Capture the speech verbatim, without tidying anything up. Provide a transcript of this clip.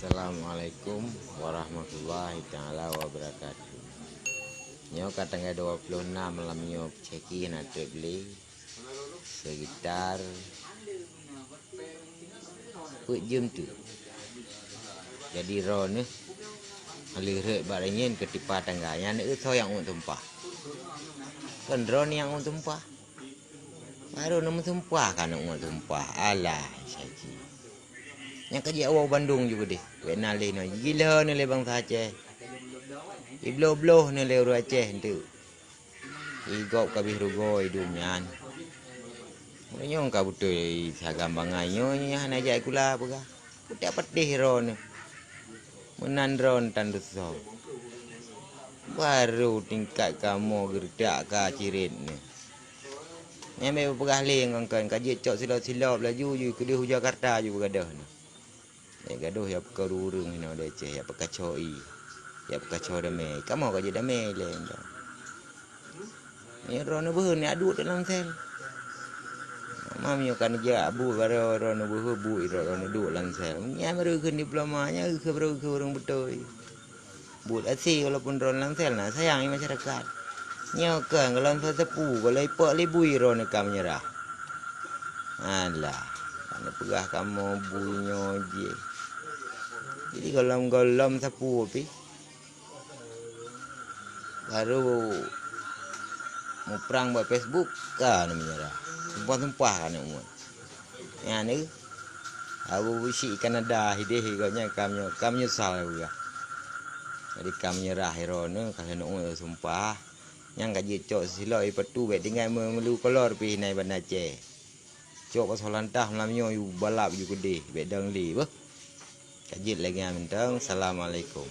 Assalamualaikum warahmatullahi taala wabarakatuh. Nyoe ka tanggai dua puluh enam malam nyoe, peucaki na treb lé sekitar peuet jeuem teuk. Jadi droeneuh lheueh rhot bak reunyeun keu tipa tangga, nyan eu soe nyang uet sumpah. Kon droeneuh nyang uet sumpah. Baru neumeusumpah ka aneuk muet sumpah. Alah, saki. Nyang ka jiwoe Bandung ju keudeh. Wék na lé nyoe. Jigilho nyoe lé bansa Aceh. Jibloh-bloh nyoe lé ureuëng Aceh enteuk. Igop kabeh rugoe idum nyan. Meunyoe ka beutôi sagam bangai nyoe, nyoe hana jak sikula peugah. Kutak patéh droeneuh. Meunan droeneuh tan desya. Baru tingkat kamoe geureutak ka cirét nyoe. Nyan bèk peugah lé ngon kon, ka jeuet cok silop-silop laju ju keudeh u Jakarta ju beugadôh nyoe. Bèk gadôh jak peukaru ureuëng hinoe di Aceh, jak peukaco ié, jak peukaco damé. Kamoe ka jeuet damé ilèe nyoe. Nyoe droeneuh beuhe nyak duek lam sel. Mam nyoe ka neujak buet baroe droeneuh beuhe buet droeneuh duek lam sel. Nyan baru kheun diploma, nyan kheun baru kheun ureuëng beutôi. Buet asie walaupun droeneuh lam sel na sayang i masyarakat. Nyoe kan gohlom sapeue, gohlom ipok lé bui droeneuh ka meunyeurah. Alah, ka neupeugah kamoe bui nyoe jih. Jadi gohlom-gohlom sapeue pih. Baru muprang bak Facebook ka neumeunyeurah. Sumpah-sumpah ka aneuk muet. Nyan eu, Abu Bisi Kanada hideh gobnyan ka meunyo-, ka meunyeusal peugah. Jadi ka meunyeurah droeneuh ka aneuk muet sumpah. Nyang ka jicok silop ipatu bèk tinggai meu-, meulu kolor pih na i Banda Aceh. Cok pasoe lantah malam nyoe yue balap ju keudeh bèk dong lé beuh. Ka jeuet lagèe nyan mantong. Assalamualaikum.